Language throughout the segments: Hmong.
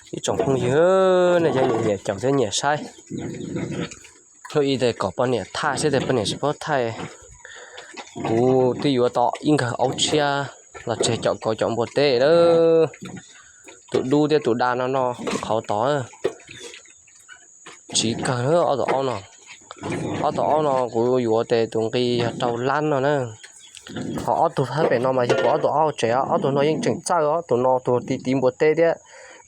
Ib tsoom phooj ywg, nej cov nyiam caum thiab nyiam saib, hnub ib tes kom poj niam thaij xwb tes poj niam tsis paub thaij. Kuv twb yuav tau ib nkawg aub tshiab los tseg caum kauv caum npua teb lawm. Tus dub thiab tus daj no noj qhauv tod. Tsiv kawg ob tug aub no. Ob tug aub no kuv yuav tes tus nqi yog rau lab no na. Ho ob tug thawb pem no mas yog kuv ob tug aub tsev, ob tug no yeej tseem txawj os, tus no tus tiv tiv npua teb thiab,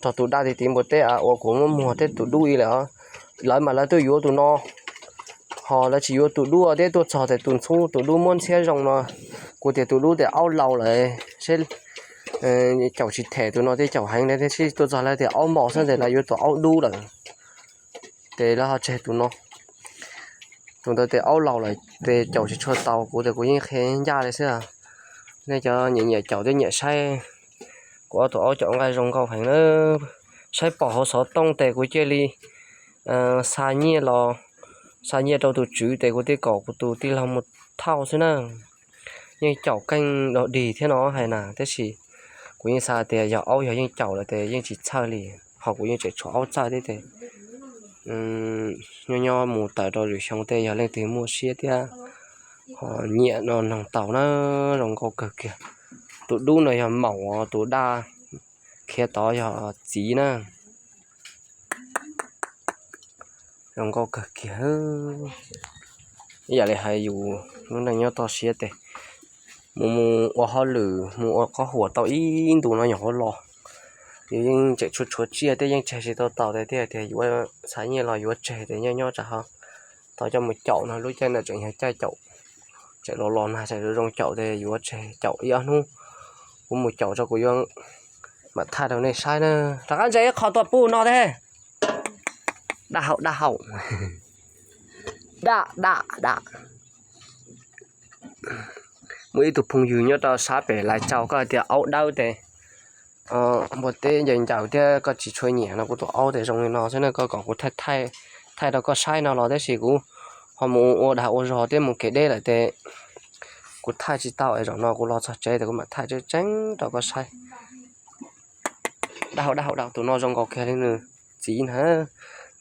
rau tus daj tiv tiv npua teb ua kuv muab muag thiab tus dub ib lawm. Lawv mas lawv tuaj yuav tus no, ho lawv tsis yuav tus dub thiab, tuaj txog tes tus ntxhub tus dub muab ntxhiab zoo no. Kuv tias tus dub tes aub laus lawm, seb caum tsis them tus no thiab, caum heev thiab, seb tuaj txog lawv tias aub mos xwb tes lawv yuav tus aub dub lawm. Ces lawv ho tseg tus no. Tus ntawd tes aub laus lawm tes caum tsis tshua tau, kuv tes kuv yeej qhia ncaj li xwb. Nej cov nyiam nyiam caum thiab nyiam saib, kuv ob tug aub caum nqaij zoo nkauj heev na. Saib pom hauv xov tooj tes kuv cia li xa nyiaj los, xa nyiaj rau tus tswv tes kuv thiaj kom kuv tus tij laug mus thauj xwb na. Yeej caum keej dog dig thiab no hais na, tab sis kuv yeej xav tias yog aub yog yeej caum lawm tes yeej tsis txhawj li, ho kuv yeej tseem tshuav aub txawj thiab tes nyob nyob mus tawm rau lwm xyoo tej yog leej twg muaj siab thiab ho nyiam no noog tau na. Zoo nkauj kawg kiag. Tus dub no yog maum, tus daj khiav tod yog txiv na. Zoo nkauj kawg kiag. Ib yam li hais yus lub neej nyob toj siab tes mus mus ua hauj lwm mus ua qhob huam tau ib ntus no nyuam qhuav los, yus yeej tseem tshuav tshuav tsiaj thiab yeej tseg tsis tau taus tes thiaj tias yuav xa nyiaj los yuav tseg tes nyob nyob tsam ho tau coj mus caum no, lub caij no tseem yog caij caum, tseem los los nag tseem zoo zoo caum tes yuav tseg caum ib ob hnub, kuv mus caum tso kuv yuav mam thaij rau nej saib na. Rov qab ntsia ib qho tuaj pub no thiab. Daj haum daj haum. Daj daj daj. Muaj ib tug phooj ywg nyob rau sab pem Lais Tsau koj hais tias aub dawb tes npua teb ncaws ncaws thiab koj tsis tshua nyiam no, kuv tus aub tes zoo li no xwb na, koj kom kuv thaij rau koj saib no los tab sis kuv ho mus ua dag ua zog thiab mus kev deb lawm tes kuv thaij tsis tau es zaum no kuv los txog tsev tes kuv mam thaij tseeb tseeb rau koj saib. Daj haum daj haum daj, tus no zoo nkauj kiag li nws txiv na,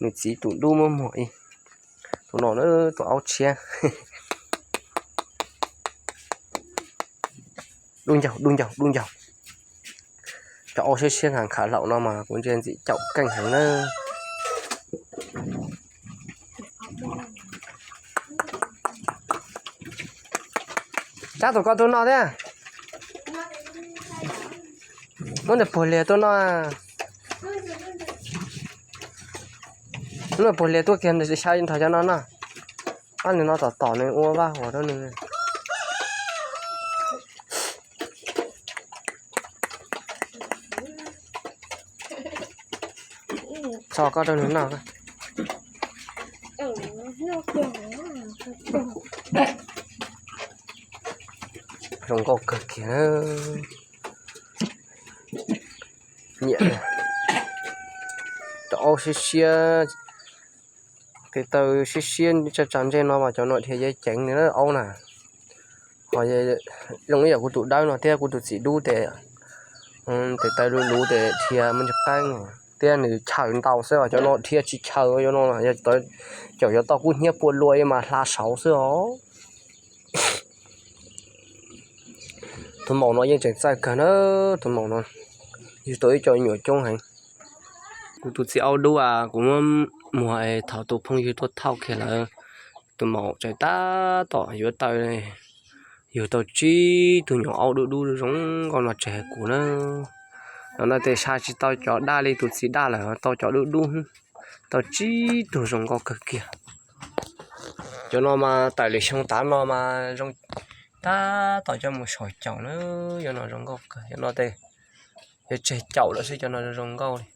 nws txiv tus dub muab muag ib. Tus no na tus aub tshiab. Dub ncaug dub ncaug dub ncaug. Cov aub siab siab nkaus khav hlaum no mas kuv ntsia ntxim caum keej heev na. Tsab tus ko tuaj no thiab. Muab nws puag liag tuaj no. Muab nws puag liag tuaj kiag ntawd xyaw nrog cov no no. Ab, nws no tom tom nws ua vaj huam rau nws. Tso koj rau nws noj. Zoo nkauj kawg kiag. Nyiam cov aub siab siab, tes taw siab siab tsa tsa ntsej no mas cov no dhia yeej ceev li na aub na. Ho zoo ib yam kuv tus dawb no thiab kuv tus txiv dub tes tes taw luv luv tes dhia muaj ntsis qeeb thiab nws chaw ntau xwb, cov no dhia tsis chaw, cov no caum yuav tau kub hnyiab pua lua mas hla saud xwb os. Tus maum no yeej tseem txawj kawg na, tus maum no yug tau ib co me nyuam coob heev. Kuv tus txiv aub dub a, kuv muab muag es thaum tus phooj ywg tuaj thauj kiag lawm, tus maum tseem tab tom yuav taw, yug tau tsib tug nyuam aub dub dub zoo nkauj no tseg kuv na. No no tes sai tsis tau cov daj li tus txiv daj lawm, tau cov dub dub, tau tsib tug zoo nkauj kawg kiag. Cov no mas tawm lwm xyoo tav no mas zoo tab tom coj mus saum caum na, cov no zoo nkauj kawg, cov no tes yuav tseg caum lawm xwb, cov no zoo nkauj li.